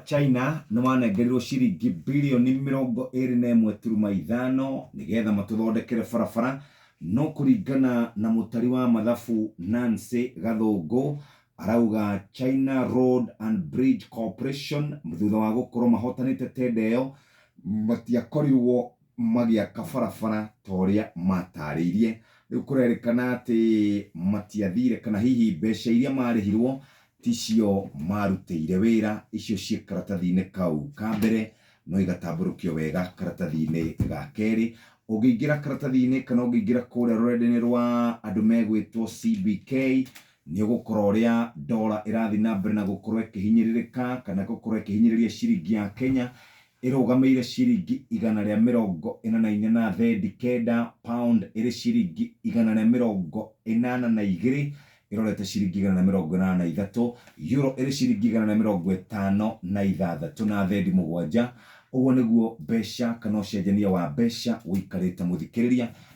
China nĩ wanengerirwo ciringi birioni 21.5 nĩgetha matũthondekere barabara, no kũringana na mũtari wa mathabu Nancy Gathũngũ arauga China Road and Bridge Corporation thutha wa gũkorwo mahotanĩte tenda ĩyo matiakorirwo magĩaka barabara ta ũrĩa matarĩirie. Rĩu kũrerĩkana atĩ matiathire kana hihi mbeca iria marĩhirwo ticio marutĩire wĩra, icio ciĩ karatathi-inĩ kau ka mbere no igatambũrũkio wega karatathi-inĩ ga kerĩ. Ũngĩingĩra karatathi-inĩ kana ũngĩingĩra kũrĩa rũrenda-inĩ rwa andũ megwĩtwo CBK, nĩ ũgũkora ũrĩa dola ĩrathiĩ na mbere na gũkorwo ĩkĩhinyĩrĩrĩka kana gũkorwo ĩkĩhinyĩrĩria ciringi ya Kenya ĩrũgamĩire ciringi 144 na thendi 9, pound ĩrĩ ciringi 182 ĩrorete ciringi 183, euro ĩrĩ ciringi 156 na thendi 7. Ũguo nĩguo mbeca kana ũcenjania wa mbeca ũikarĩte, mũthikĩrĩria.